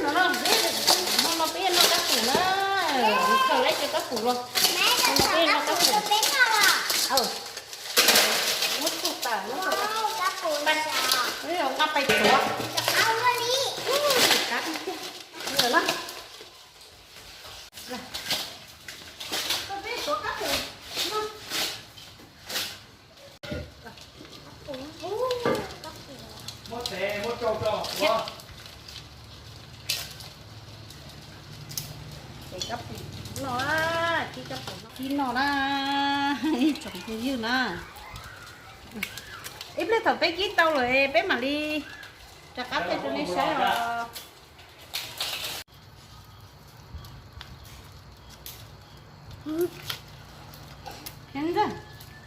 No no, no no peb noj kab pum na. Khaws lawm cov kab pum los. No no peb noj kab pum. Muab tsuj tas, muab tsuj tas. Nqa pais tuav. Kab tiag tiag. Ua na. Peb tuav kab pum. Muab tes muab rau rau. Ces kab pum no, kib kab pum no, kib no na, ib tsoom phooj ywg na. Ib pliag thaum peb kib tau lawm peb mam li rov qab thaij rau nej saib os. Ntxawg,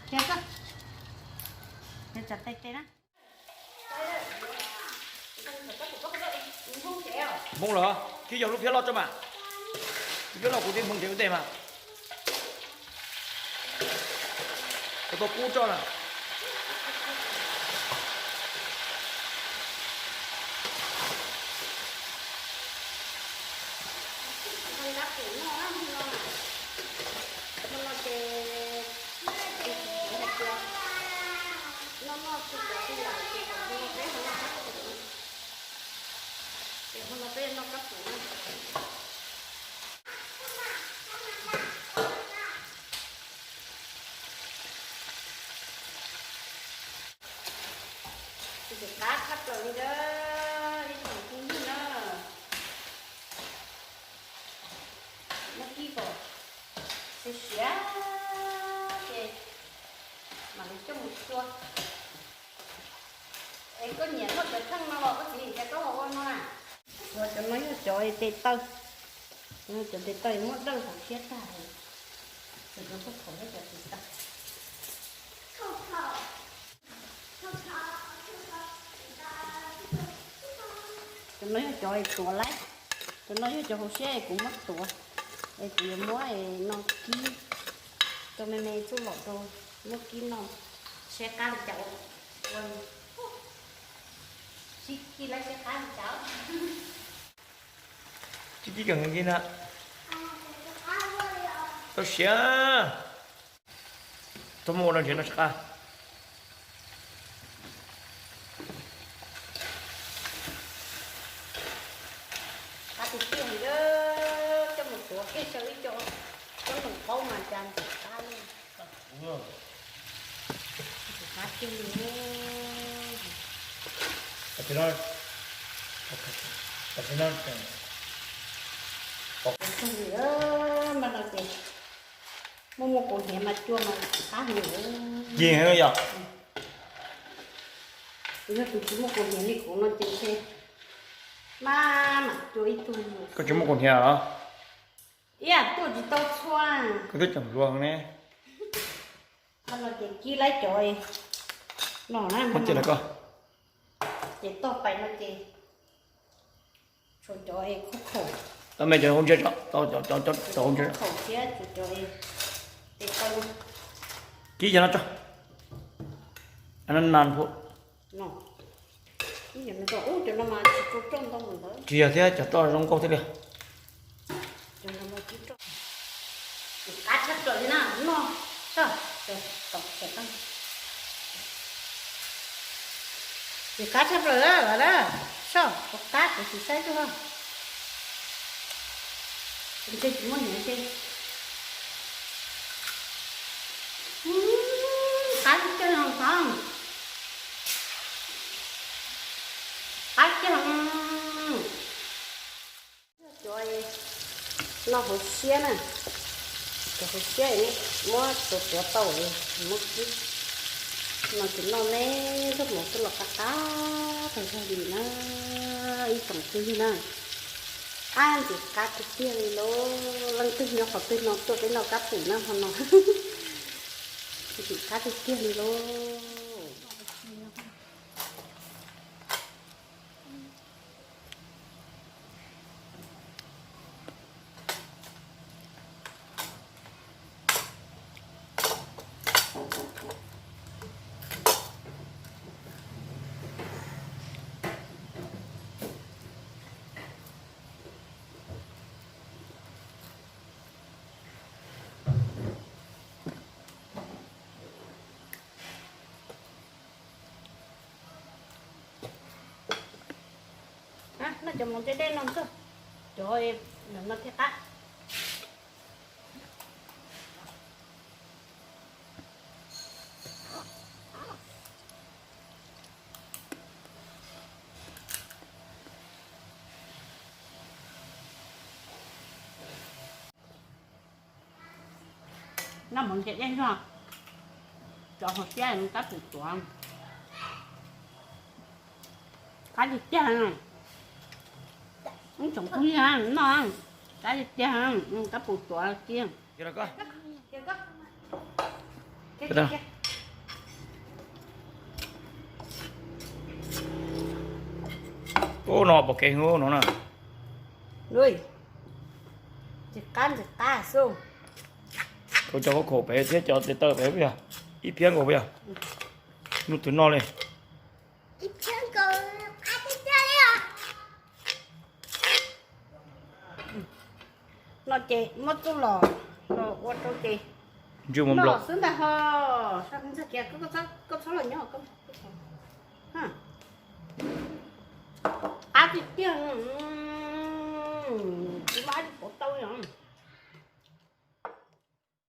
cia koj, cia tsam tes tes na. Hmoob los kib yog lub phiab loj tso mas. Lub phiab loj kuv twb hmoob nrhiav ua ntej mas. Kuv tau kub tso na. Ntxim qab tshaj plaws li ntawd ib tsoom phooj ywg na. Muab kib kom siav siav ces mam li coj mus txua. Es koj nyiam noj cov theej no los koj txiv, cas koj ho ua no na? Cov no yog cov tes taw, cov tes taw muab dawj hauv siab tag, cov khaub khaum thiab cov tes taw. Cov no yog cov tuav laib, cov no yog cov hauv siab es kuv muab tuav, es kuv yuav muab no kib rau me me txuj lom rau, muab kib no. Siab qab li cas ua, sib kib laib siab qab li cas. Sib kib kawg nkaus na. Tau siav. Tau muab ua no nrhiav no siab qab. Qab tiag tiag li, coj mus tuav kiag xyaw ib co, coj mus qaub mas cas ntxim qab li. Qab tiag li. Tam sim no, tam sim no, mas no ces muaj muaj kaus hniav mas cua mas qab heev. Cig heev yom. Yog tus tsis muaj kaus hniav li kuv no ces ntshe maj mam cua ib tug. Koj tsis muaj kaus hniav los? Ib yam tuaj tsis tau txhua. Koj twb tseem hluas ne. Qhov no ces kib laib cov no na, muab cia los koj. Ces toj pais no ces tshuav cov es khaub khaum. Tau me cov hauv ntsia tso, tau cov hauv ntsia. Khaub khaum thiab tshuav cov es tes taw. Kib cov no tso. An nan phuam. No, ib yam no, ub, cov no mas tsis tshua roj ntau mus ntawd. Tsis yog thiab, cov roj zoo nkauj thiab li. Cov no mas tsis roj. Qab tshaj plaws li na, no, soj, cov tom cov tag. Ces qab tshaj plaws lawm na, soj, qab kuv sim saib tug. Ntshe tsis muaj hniav ntshe. Qab tiag tiag li os. Qab tiag. Cov no hauv siab na, cov hauv siab muab tuav tuav tau, muab kib. No ces noj me ntsuag hmoov xwb los qab qab tag zog li na, ib tsoom phooj ywg na. Qab ntxim qab tiag tiag li lauj. Leej twg nyob qhov twg no tuaj peb noj kab pum na ho no. Ntxim qab tiag tiag li lauj. Cov mov ntse dej no xwb, cov no thiaj qab. Noj mov ntse dej zog, cov hauv siab kab pum tuav, qab tiag tiag. Ib tsoom phooj ywg noj, qab tiag tiag, kab pum tuav tiag. Ub, no pom kev no na. Ntxim qab ntxim qab xwb. Khaum cov khaub khaum pem thiab cov tes taw pem puas yog? Ib phiab nkaus puas yog? Hnub twg noj li. No ces muab txuj los, los ua rau ces ntsw mus nplom xwb ntag ho. Koj txhob los nyob, qab tiag tiag, tsis muaj dab tsi pauv tau li.